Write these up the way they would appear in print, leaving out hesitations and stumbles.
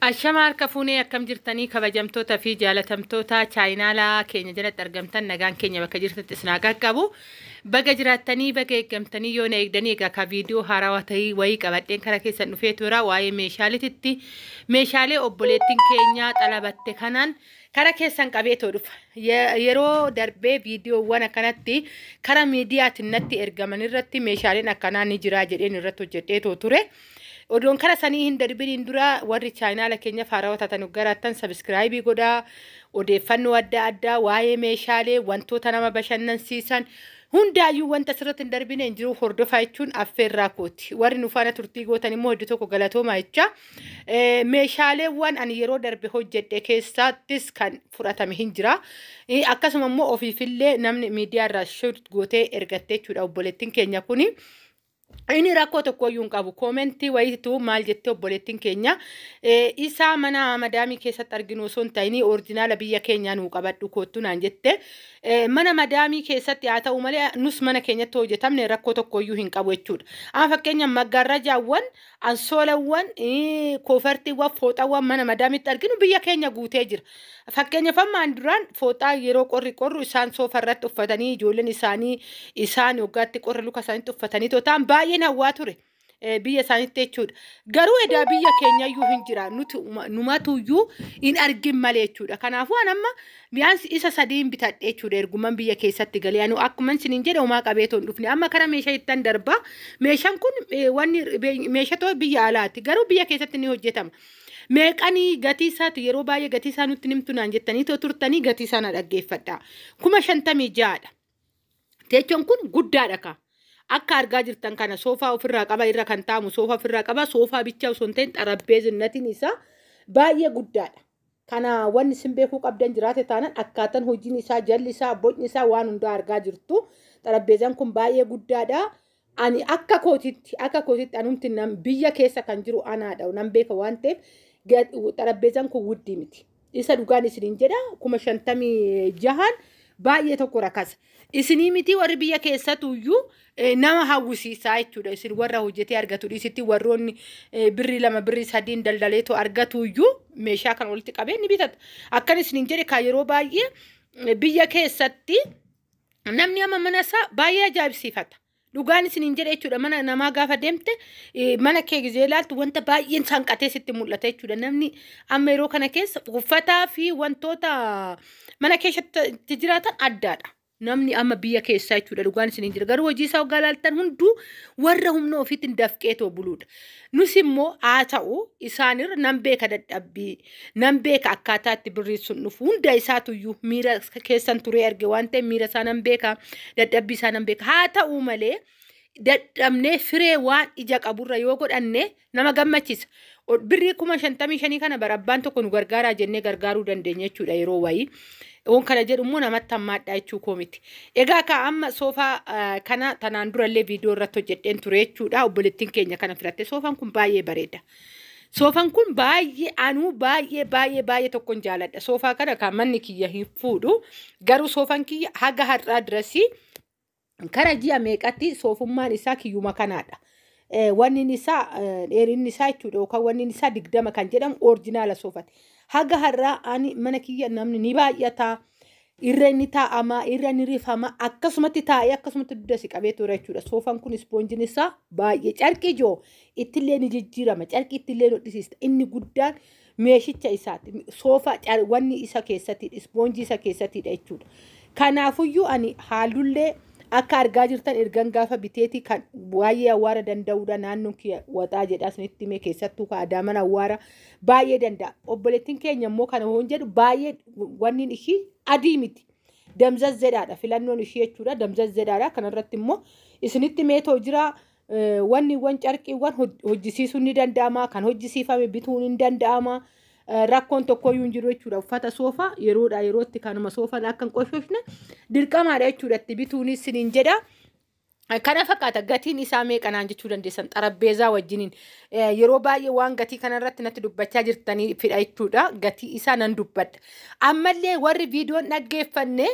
Ashama harka fuunee akkam jirtanii kabajamtoota fi jaalatamtoota chaayinaalaa keenya jalatti argamtan nagaan keenya bakka jirtanitti isin haa qaqqabu. Baga jiraattanii baga eeggamtanii yoo na eegdanii egaa ka viidiyoo haarawaa ta'ii wayii qabadheen kara keessan dhufee tura waa'ee meeshaaleetitti meeshaalee obboleettiin keenya xalabatte kanaan kara keessan qabeetoo dhufa. Yeroo darbee viidiyoowwan akkanatti kara miidiyaatiin natti ergaman irratti meeshaaleen akkanaa ni jira jedheen irratti hojjedheetoo ture. Odoon kara sanii hin darbiniin dura warri chaayinaala keenya haarawaa taatan garaattan subscribe godhaa, odeeffannoo adda addaa waa'ee meeshaalee wantoota nama bashannansiisan hundaayyuu wanta asirratti hin darbine hin jiru hordofaa jechuun affeerraa kooti. Warri nu faana turtii gootan immoo iddoo tokko galatoomaa jecha. Meeshaaleewwan ani yeroo darbe hojjedhe keessattis kan fudhatame hin jira. Akkasuma immoo ofiifillee namni miidiyaa irraa shoot gootee ergatte jechuudha obboleettiin keenya kuni. Inni rakkoo tokkoyyuu hin qabu. Comment wayiitu maal jettee obboleettiin keenya isaa mana madaamii keessatti arginu osoo hin ta'in original biyya keenyaa nuu qabadhu koottu naan jette. Mana madaamii keessatti haa ta'u malee nus mana keenyatti hojjetamne rakkoo tokkoyyuu hin qabu jechuudha. Amma fakkeenyaaf maggaarrajaawwan, ansoolawwan, koofartiiwwan, fooxaawwan mana madaamiitti arginu biyya keenya guutee jira. Fakkeenyaaf ammaan duraan fooxaa yeroo qorri qorru isaan soofa irratti uffatanii ijoolleen isaanii isaan waggaatti qorra luka isaaniitti uffatanii ta'an baay'een hawwaa ture. Biyya isaaniitti jechuudha. Garuu edaa biyya keenyayyuu hin jira. Nuti numatuyyuu hin argin malee jechuudha. Kanaafuu an amma mi'aan isa sadiin bitadhe jechuudha. Erguman biyya keessatti galee anu akkuma isiniin jedhe homaa qabeetoo hin dhufne. Amma kara meeshaa ittan darba. Meeshaan kun wanni meeshaa biyya alaati. Garuu biyya keessatti ni hojjetama. Meeqanii gatii isaati yeroo baay'ee gatii isaa nutti nimtu naan jettanii too turtanii gatii isaa na dhaggeeffadha. 56,000dha. Teechoon kun guddaadha ka. Akka argaa jirtan kana soofaa ofirraa qaba irra kan taa'amu soofaa ofirraa qaba soofaa bichaa osoo hin ta'in xarabbeezinnatiin isaa baay'ee guddaadha. Kana wanni isin beekuu qabdan jiraate taanaan akkaataan hojiin isaa jalli isaa bocni isaa waan hundaa argaa jirtu. Xarabbeezaan kun baay'ee guddaadha. Ani akka kootitti anumti nam biyya keessa kan jiru anaadha nan beeka waan ta'eef xarabbeezaan kun wuddii miti. Isa dhugaan isiniin jedha 56,000 baay'ee tokko rakasa. Isinii miti warri biyya keessatuyyuu nama hawwisiisaa jechuudha. Isin warra hojjetee argatu dhiisitti warroonni birrii 2 birrii 3 daldaleetoo argatuyyuu meeshaa kan walitti qabee ni bitata. Akkan isiniin jedhe kan yeroo baay'ee biyya keessatti namni amma mana isaa baay'ee ajaa'ibsiifata. Dhugaan isiniin jedhe jechuudha. Mana namaa gaafa deemte mana kee gizee ilaaltu wanta baay'een sanqatee sitti mul'ata jechuudha. Namni amma yeroo kana keessa uffataa fi wantoota mana keessatti jiraatan addaadha. Namni amma biyya keessaa jechuudha dhugaan isiniin jira. Garuu hojii isaa hoggaa ilaaltan hunduu warra humna ofiitiin dafqeetoo buluudha. Nus immoo haa ta'u isaanirra nan beeka dadhabbii, nan beeka akkaataa itti birrii sun dhufu hunda isaatuyyuu miira keessan turee arge waan ta'eef miira isaa nan beeka, dadhabbii isaa nan beeka. Haa ta'u malee dadhabnee firee waan ija qaburra yoo godhanne nama gammachiisa. Birrii 55,000 kana barabbaan tokko nu gargaaraa jennee gargaaruu dandeenya jechuudha yeroo wayii. Waan kana jedhu immoo namatti hammaadha jechuu koo miti. Egaa ka amma soofaa kana tanaan durallee viidiyoo irratti hojjedheen ture jechuudha. Obboleettiin keenya kana filatte soofaan kun baay'ee bareeda. Soofaan kun baay'ee anuu baay'ee baay'ee baay'ee tokkon jaaladha. Soofaa kana kan manni kiyya hin fuudhu. Garuu soofaan kiyya haga har'aa dirasii kara ji'a meeqatti soofummaan isaa kiyyuma kanaadha. Wanni isaa dheerinni isaa jechuudha yookaan wanni isaa 20 kan jedhamu original soofati. Haga har'aa ani mana kiyya namni ni baay'ata. Irra ni taa'ama, irra ni rifama, akkasumatti taa'ee akkasumatti dugda si qabee ture jechuudha. Soofaan kun ispoonjiin isaa baay'ee carqii joo ittillee ni jijjiirama, carqii ittillee ni hodhisiista. Inni guddaan meeshicha isaati. Soofaa wanni isa keessatti ispoonjii isa keessattidha jechuudha. Kanaafuyyuu ani hallullee akka argaa jirtan ergan gaafa biteeti kan baay'ee awwaara danda'uudha. Naannoon kiyya waxaa jedha isinitti hime keessattuu kan Adaaman awwaara baay'ee danda'a. Obboleettiin keenya immoo kana hoon jedhu baay'ee wanni ishii adii miti. Damzazzeedhaadha filannoon ishii jechuudha. Damzazzeedhaadha. Kanarratti immoo isinitti meetoo jira. Wanniiwwan carqiiwwan hojjisiisuun ni danda'ama. Kan hojjisiifame bituun ni danda'ama. Rakkoon tokkoyyuu hin jiru jechuudha. Uffata soofaa yeroodhaa yerootti kanuma soofaan akka hin qoshofne dirqamaadha jechuudha. Itti bituunis isiniin jedha. Kana fakkaata. Gatiin isaa meeqanaan jechuu dandeessan xarabbeezaa wajjiniin. Yeroo baay'ee waan gatii kanarratti natti dubbachaa jirtanii fidha jechuudha. Gatii isaa nan dubbadha. Ammallee warri viidiyoon dhaggeeffanne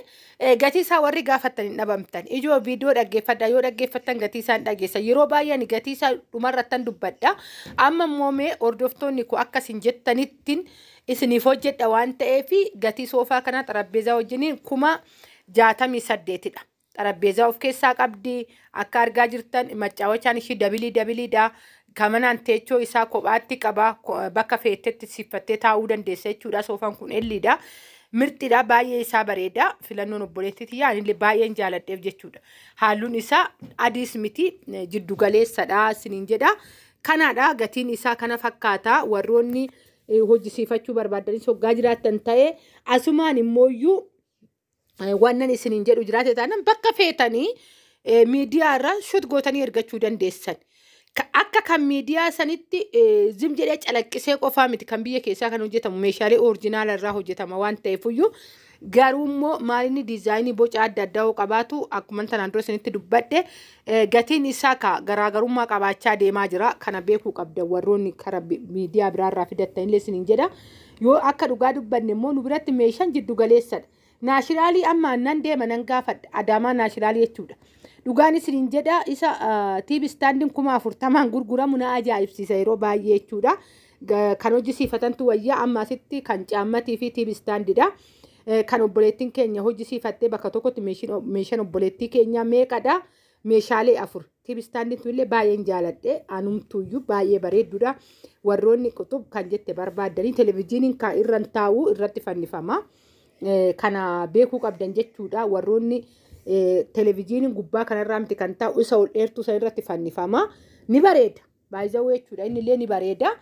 gatii isaa warri gaafattan hin dhabamtan. Ijoo viidiyoo dhaggeeffadha, yoo dhaggeeffattan gatii isaa hin dhageessan. Yeroo baay'ee ani gatii isaa dhumarrattan dubbadha. Amma immoo mee hordoftoonni koo akkasin jettanittiin isiniif hojjedha waan ta'eef, gatii soofaa kanaa xarabbeezaa wajjiniin 68,000dha. Xarabbeezaa of keessaa qabdi. Akka argaa jirtan maccaawachaan ishii double doubledha. Kamanaan teechoo isaa kophaatti qaba. Bakka feetetti siffattee taa'uu dandeessa jechuudha. Soofaan kun Ldha. Mirxidha, baay'ee isaa bareeda. Filannoon obboleettii tiyyaa, anillee baay'een jaaladheef jechuudha. Halluun isaa adiis miti, jiddu galeessadha isiniin jedha. Kanaadha, gatiin isaa kana fakkaata. Warroonni hojjisiifachuu barbaadanis hoggaa jiraattan ta'ee, asumaan immooyyuu wannan isiniin jedhu jiraate taanaan, bakka feetanii miidiyaa irraa shoot gootanii ergachuu dandeessan. Akka kan miidiyaa sanitti zim jedhee calaqqisee qofaa miti. Kan biyya keessaa kan hojjetamu meeshaalee original irraa hojjetama waan ta'eefuyyuu, garuu immoo maalinni diizaayinii boca adda addaa yoo qabaatu, akkuma tanaan dura isinitti dubbadhe, gatiin isaa ka garaagarummaa qabaachaa deemaa jira. Kana beekuu qabda warroonni karaa miidiyaa biraarraa fidattanillee isiniin jedha. Yoo akka dhugaa dubbanne immoo, nu biratti meeshaan jiddu galeessadha. Naashiraalii amma nan deema nan gaafadha, Adaamaa naashiraalii jechuudha. Dhugaan isiniin jedha, isa TV standiin 40,000n gurguramu na ajaa'ibsiisa yeroo baay'ee jechuudha. Kan hojjisiifatantu wayyaa. Amma asitti kan caammatii fi TV standidha. Kan obboleettiin keenya hojjisiifattee bakka tokkotti, meeshaan obboleettii keenyaa meeqadha? Meeshaalee afur. TV standiin illee baay'een jaaladhe, anumtuyyuu baay'ee bareedduudha. Warroonni qutub kan jette barbaaddanii, televizyiiniin kan irra taa'u irratti fannifama. Kana beekuu qabdan jechuudha. Warroonni televizyiiniin gubbaa kanarraa miti kan taa'u, isa ol dheertuu san irratti fannifama. Ni bareeda. Baay'ee jechuudha. Inni illee ni bareeda.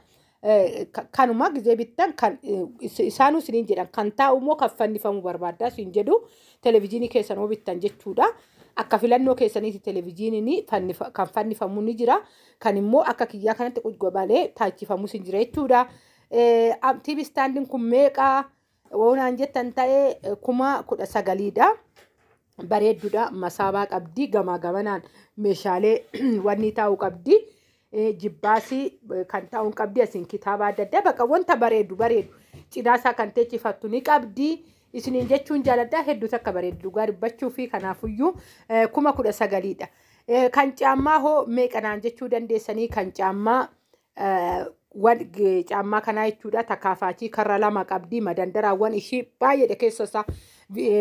Kanuma gizee bittan kan isaanuu isiniin jedhan, kan taa'u immoo kan fannifamu barbaaddaa isin jedhu, televizyiinii keessan hoo bittan jechuudha. Akka filannoo keessaniiti, televizyiiniin kan fannifamu ni jira. Kan immoo akka kiyyaa kanatti qujgobalee taachifamus hin jira jechuudha. TV standiin kun meeqaa? Woonaan jettan ta'ee, 19,000dha. Bareedduudha. Masaabaa qabdi. Gamaa gamanaan meeshaalee wanni taa'u qabdi. Jibbaasii kan taa'u qabdi. Asiin kitaaba adda addaa, bakka wanta bareedu bareedu cinaasaa kan teechifattu ni qabdi. Isiniin jechuun jaaladhaa, hedduu takka bareedu dhugaa dubbachuu fi kanaafuyyuu 19,000dha. Kan caammaa hoo meeqanaan jechuu dandeessanii? Kan caammaa, caammaa kanaa jechuudha, takaafaachii karra lama qabdi. Madandaraawwan ishii baay'eedha keessa isaa.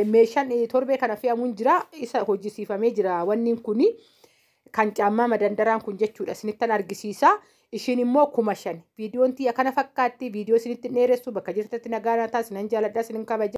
Meeshaan torbee kana fe'amuun jira, isa hojjisiifamee jira wanni kuni. Kan caammaa madandaraan kun jechuudha, isinittan argisiisa. Ishiin immoo 5,000. Viidiyoon tiyya kana fakkaatti. Viidiyoo isinitti dheeressu, bakka jirtatti nagaa naa ta'a. Isinan jaaladha, isinin kabaja.